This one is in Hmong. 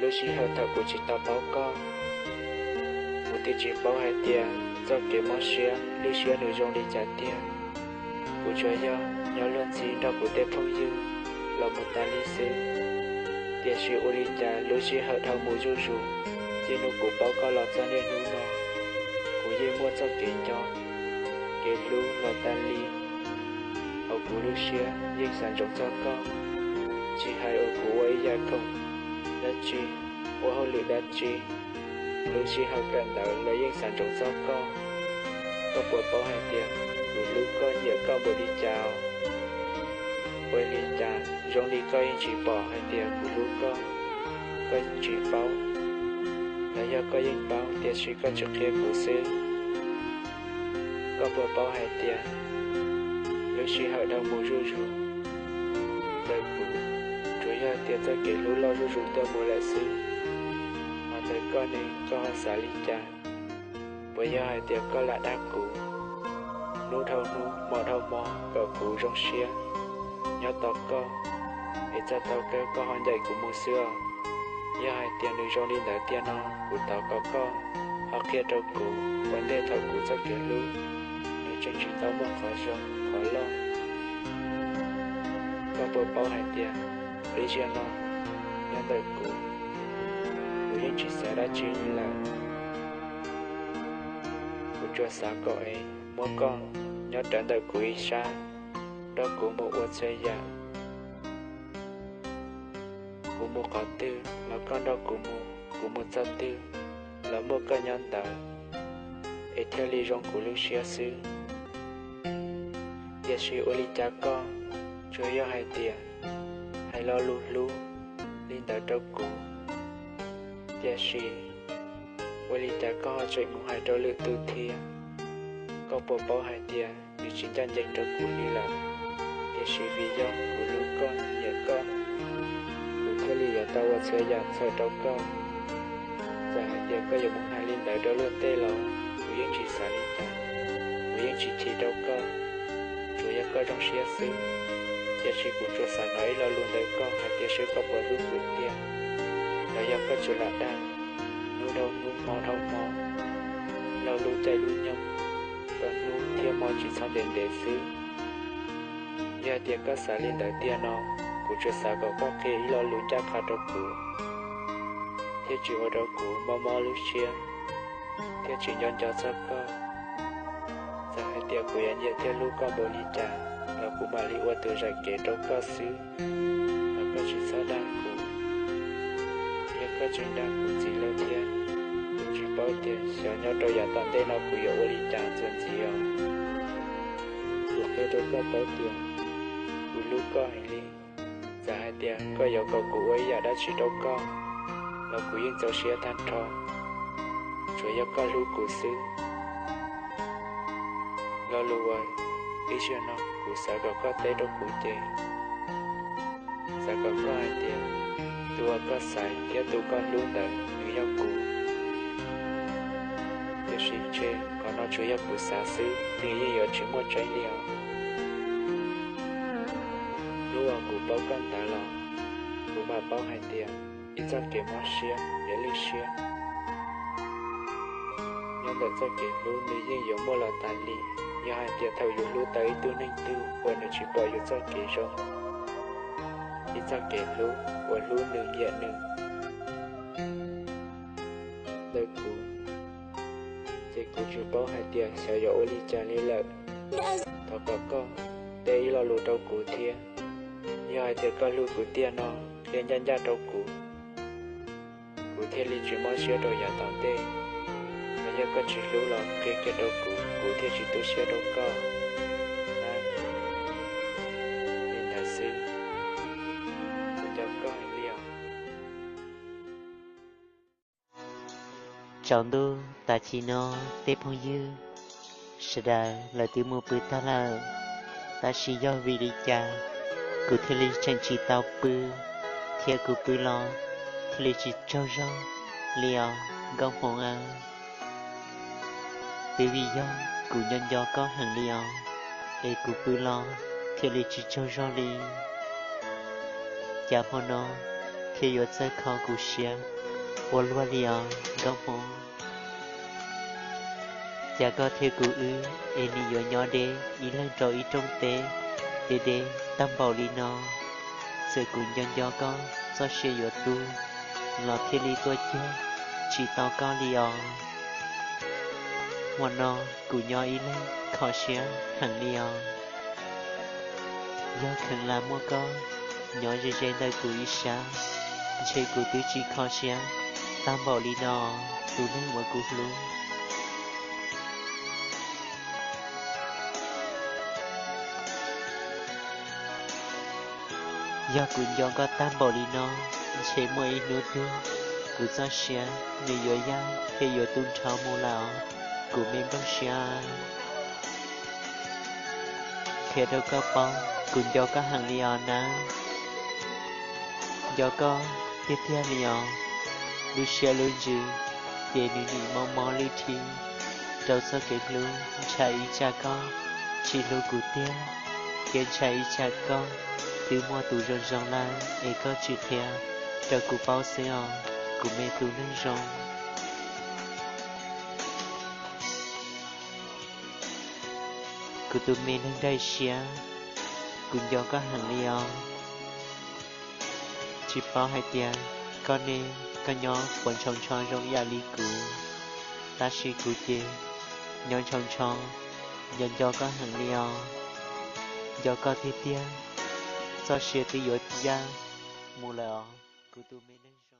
Lub sij hawm thaum kuv tsis tau paub koj, kuv twb tsis paub hais tias txoj kev mob siab lwj siab nws zoo li cas tiag. Kuv tsuas yog nyob luag ntxhi nrog kuv tej phooj ywg los mus tas li xwb. Tiam sis ua li cas lub sij hawm dhau mus zuj zus, txij hnub kuv paub koj los txog niaj hnub no, kuv yeej muaj txoj kev nco, kev hlub los tas li. Hauv kuv lub siab yeej xav ntsoov txog koj, tsis hais uas kuv ua ib yam khoom dab tsi, ua hauj lwm dab tsi, lub sij hawm kawm ntawv los yeej xav ntsoov txog koj. Koj puas paub hais tias kuv hlub koj nyiam koj npaum li cas? Ua li cas zoo li koj yeej tsis pom hais tias kuv hlub koj, koj yeej tsis paub, los yog koj yeej paub tiam sis koj tsis qhia kuv xwb? Koj puas paub hais tias lub sij hawm dhau mus zuj zus, ntawm kuv tsuas yog tias txoj kev hlub loj zuj zus tuaj mus lawm xwb. Hos ntawm koj ne, koj ho xav li cas? Puas yog hais tias koj lam dag kuv, hnub dhau hnub hmo dhau hmo kom kuv zoo siab nyob tos koj, es txog thaum kawg koj ho ncaim kuv mus xwb os? Yog hais tias nws zoo li ntawd tiag no, kuv thov kom koj ho qhia rau kuv ua ntej thaum kuv txoj kev hlub nws tseem tsis tau muaj qhov zoo qhov loj. Koj puas paub hais tias lub sij hawm no nyob ntawm kuv, kuv yeej tsis xav dab tsi li lawm. Kuv tsuas xav kom es muab koj nyob rawv ntawm kuv ib sab, nrog kuv mus ua txhua yam. Kuv mus qhov twg los koj nrog kuv mus, kuv mus txog twg los muaj koj nyob ntawd, es thiaj li zoo kuv lub siab xwb. Tiam sis ua li cas koj tsuas yog hais tias hais lo lus hlub li ntawd rau kuv, tiam sis ua li cas koj ho tseem mus hais rau lwm tus thiab? Koj puas paub hais tias nws tsis ncaj ncees rau kuv li lawm, tiam sis vim yog kuv hlub koj nyiam koj, kuv thiaj li yuav tau ua txhua yam txhawm rau koj. Txawm hais tias koj yuav mus hais li ntawd rau luag tej los kuv yeej tsis xav li cas, kuv yeej tsis chim rau koj, tsuas yog koj zoo siab xwb. Tiam sis kuv tsuas xav hnov ib lo lus ntawm koj hais tias seb koj puas hlub kuv tiag, los yog koj tsuas lam dag hnub dhau hnub hmo dhau hmo, laug lub caij lub nyoog, kom hnub thiab hmo tsis txhob ntev ntev xwb. Yog tias koj xav li ntawd tiag no, kuv tsuas xav kom koj qhia ib lo lus ncaj qha rau kuv, thiaj tsis ua rau kuv mob mob lub siab, thiaj tsis nco nco txog koj. Txawm hais tias kuv yuav nyiam thiab hlub koj npaum li cas los kuv mam li ua tus zam kev rau koj xwb, los koj tsis txhob dag kuv. Yog koj tseem dag kuv ntxiv lawm thiab, kuv tsis paub tias xyov nyob rau yav tom ntej no kuv yuav ua li cas txuas ntxiv os. Kuv qhia rau koj paub tias kuv hlub koj heev li. Txawm hais tias koj yuav kom kuv ua ib yam dab tsi rau koj los kuv yeej txaus siab tag nrho, tsuas yog koj hlub kuv xwb. Lo lus uas ib zaug no kuv xav kom koj teb rau kuv ces xav kom koj hais tias tus uas koj xaiv thiab tus koj hlub ntawd nws yog kuv. Tiam sis ntshe qhov no tsuas yog kuv xav xwb, nws yeej yuav tsis muaj tseeb li os. Hnub uas kuv paub koj ntawd los, kuv mam paub hais tias ib txoj kev mob siab yuav lwj siab. Nyob ntawm txoj kev hlub nws yeej yuav muaj los tas li, yog hais tias thaum yus hlub tau ib tug neeg twg uas nws tsis pom yus txoj kev zoo, ib txoj kev hlub uas hlub nws nyiam nws ntawm kuv, ces kuv tsis paub hais tias xyov yuav ua li cas li lawm. Thov kom koj teb ib lo lus rau kuv thiab. Yog hais tias koj hlub kuv tiag no, qhia ncaj ncaj rau kuv, kuv thiaj li tsis mob siab rau yav tom ntej. Los yog koj tsis hlub los qhia kiag rau kuv, kuv thiaj tsis tu siab rau koj na. Li ntawd xwb, kuv nco koj heev li os. Tsaus ntuj tas chim no, tej phooj ywg sawv daws lawv twb mus pw tag lawm, tab sis yog vim li cas kuv thiaj li tseem tsis tau pw, thiab kuv pw los thiaj li tsis tsaug zog li os nkauj hmoob aw. Twb vim yog kuv nco nco koj heev li os, es kuv pw los thiaj li tsis tsaug zog li. Cas hmo no thiaj yuav txawj kho kuv siab ua luaj li os nkauj Hmoob. Cas koj thiab kuv wb es nim yuav nyob deb ib leeg rau ib rooj teb, deb deb tag npaum li no. Txawm kuv nco nco koj txoj sia yuav tu los thiaj li tuaj ceg tsis tau koj li os. Hmo no kuv nyob ib leeg kho siab heev li os. Yog kheev lam muaj koj nyob ze ze ntawm kuv ib sab, ntshe kuv twb tsis kho siab tag npaum li no, tus neeg uas kuv hlub. Yog kuv nco koj tag npaum li no, ntshe muaj ib hnub twg kuv txoj sia nws yuav yaj thiab yuav tu nrho mus lawm os, kuv me nplooj siab. Qhia rau koj paub, kuv nco koj heev li os nawb. Nco koj tiag tiag li os. Lub siab lub ntsws ces nws nim mob mob lwj rhib rau txoj kev hlub ntshai ib tsam koj tsis hlub kuv tiag, thiab ntshai ib tsam koj twb muaj tus zoo zoo lawm es koj tsis qhia rau kuv paub xwb os, kuv me tus neeg zoo. Kuv tus me neeg daim siab, kuv nco koj heev li os. Tsis paub hais tias koj ne, koj nyob puas ntshaus ntsho zoo ib yam li kuv, tab sis kuv ces nyob ntshaus ntsho, nco nco koj heev li os. Nco koj tiag tiag, txoj sia twb yuav yaj mus lawm os, kuv tus me neeg zoo.